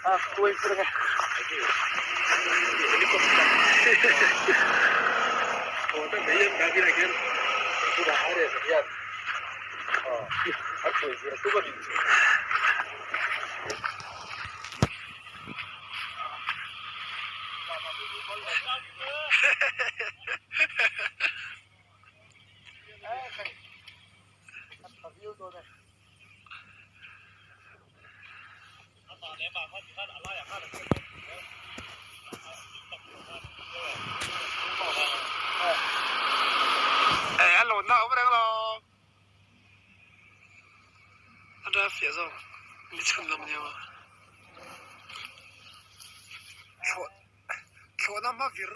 A tuai pur ange. Eh a lawn na a awm reng lo. A drive fiah zawk ni chhun lam nia maw. Thlawh thlawhna hma vir.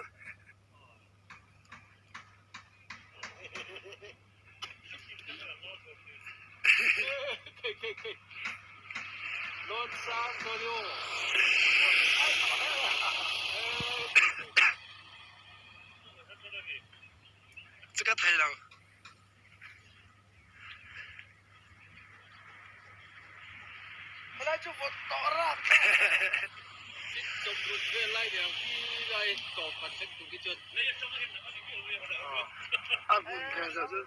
Chu ka thei lo. Helai chu vawt tawh rak. A hmun kher zah chu.